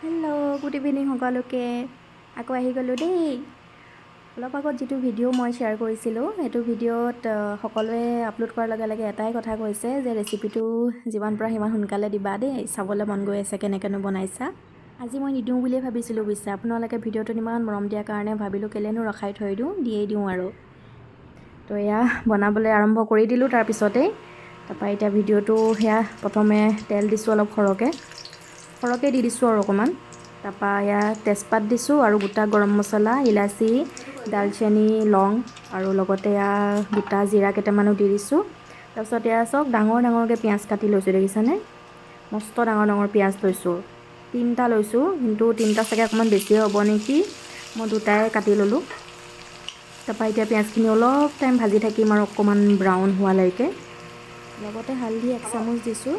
Hello', good evening সকলোকে। আকৌ আহি গ'লোঁ দেই। অলপ আগত যিটো ভিডিঅ' মই শ্বেয়াৰ কৰিছিলোঁ, সেইটো ভিডিঅ'ত সকলোৱে আপলোড কৰাৰ লগে লগে এটাই কথা কৈছে যে ৰেচিপিটো যিমান পাৰা সিমান সোনকালে দিবা দেই, চাবলৈ মন গৈ আছে কেনেকৈনো বনাইছা। আজি মই নিদিওঁ বুলিয়ে ভাবিছিলোঁ বুজিছে। আপোনালোকে ভিডিঅ'টোত ইমান মৰম দিয়াৰ কাৰণে ভাবিলোঁ কেলেনো ৰখাই থৈ দিওঁ, দিয়েই দিওঁ আৰু। তো এয়া বনাবলৈ আৰম্ভ কৰি দিলোঁ তাৰপিছতেই। তাৰপৰা এতিয়া ভিডিঅ'টো সেয়া প্ৰথমে তেল দিছোঁ, অলপ সৰহকৈ সৰহকৈ দি দিছোঁ আৰু অকণমান। তাৰপৰা এয়া তেজপাত দিছোঁ আৰু গোটা গৰম মছলা, ইলাচি, দালচেনি, লং আৰু লগতে এয়া গোটা জিৰা কেইটামানো দি দিছোঁ। তাৰপিছত এয়া চাওক, ডাঙৰ ডাঙৰকৈ পিঁয়াজ কাটি লৈছোঁ, দেখিছেনে? মস্ত ডাঙৰ ডাঙৰ পিঁয়াজ লৈছোঁ। তিনিটা লৈছোঁ, কিন্তু তিনিটা চাগে অকণমান বেছিয়ে হ'ব নেকি, মই দুটাই কাটি ল'লোঁ। তাৰপৰা এতিয়া পিঁয়াজখিনি অলপ টাইম ভাজি থাকিম আৰু অকণমান ব্ৰাউন হোৱালৈকে। লগতে হালধি 1 চামুচ দিছোঁ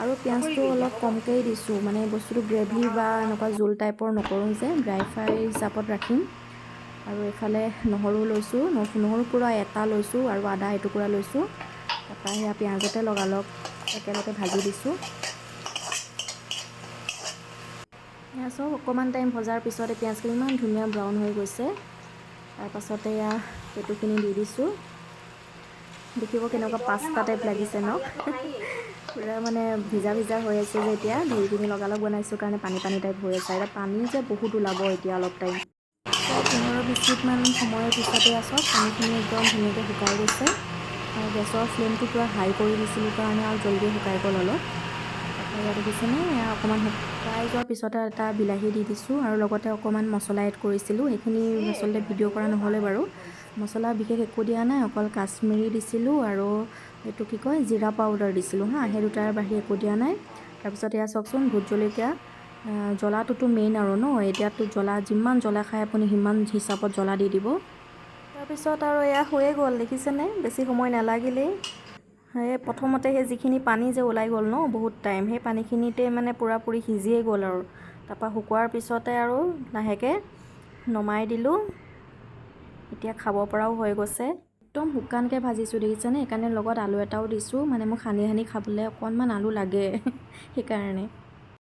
আৰু পিঁয়াজটো অলপ কমকৈয়ে দিছোঁ, মানে বস্তুটো গ্ৰেভি বা এনেকুৱা জোল টাইপৰ নকৰোঁ যে, ড্ৰাই ফ্ৰাই হিচাপত ৰাখিম। আৰু এইফালে নহৰু লৈছোঁ, নহৰু পূৰা এটা লৈছোঁ আৰু আদা এটুকুৰা লৈছোঁ। তাৰপৰা সেয়া পিঁয়াজতে লগালগ একেলগে ভাজি দিছোঁ। এয়া চাওক, অকণমান টাইম ভজাৰ পিছতে পিঁয়াজখিনি ইমান ধুনীয়া ব্ৰাউন হৈ গৈছে। তাৰপাছতে এয়া পেটুখিনি দি দিছোঁ। দেখিব কেনেকুৱা পাস্তা টাইপ লাগিছে ন? পূৰা মানে ভিজা ভিজা হৈ আছে যে এতিয়া ধুই পিনি লগালগ বনাইছোঁ কাৰণে পানী পানী টাইপ হৈ আছে। এতিয়া পানী যে বহুত ওলাব এতিয়া অলপ টাইম। 15-20 মিনিটমান সময়ৰ পিছতে চাওক, পানীখিনি একদম ধুনীয়াকৈ শুকাই গৈছে। আৰু গেছৰ ফ্লেমটো পূৰা হাই কৰি দিছিলোঁ কাৰণে আৰু জল্দি শুকাই গ'ল অলপ। তাৰপৰা ইয়াত দেখিছেনে, এয়া অকণমান শুকাই যোৱাৰ পিছতে এটা বিলাহী দি দিছোঁ আৰু লগতে অকণমান মছলা এড কৰিছিলোঁ। সেইখিনি আচলতে ভিডিঅ' কৰা নহ'লে বাৰু। মছলা বিশেষ একো দিয়া নাই, অকল কাশ্মীৰি দিছিলোঁ আৰু এইটো কি কয়, জিৰা পাউডাৰ দিছিলোঁ। হা, সেই দুটাৰ বাহিৰে একো দিয়া নাই। তাৰপিছত এয়া চাওকচোন, ভোট জলকীয়া, জ্বলাটোতো মেইন আৰু ন। এতিয়াতো জ্বলা, যিমান জ্বলা খায় আপুনি সিমান হিচাপত জ্বলা দি দিব। তাৰপিছত আৰু এয়া হৈয়ে গ'ল, দেখিছেনে? বেছি সময় নালাগিলেই। সেই প্ৰথমতে সেই যিখিনি পানী যে ওলাই গ'ল ন বহুত টাইম, সেই পানীখিনিতে মানে পূৰা পুৰি সিজিয়ে গ'ল আৰু। তাৰপৰা শুকোৱাৰ পিছতে আৰু লাহেকৈ নমাই দিলোঁ। এতিয়া খাব পৰাও হৈ গৈছে। একদম শুকানকৈ ভাজিছোঁ, দেখিছেনে? সেইকাৰণে লগত আলু এটাও দিছোঁ। মানে মোক সানি সানি খাবলৈ অকণমান আলু লাগে, সেইকাৰণে।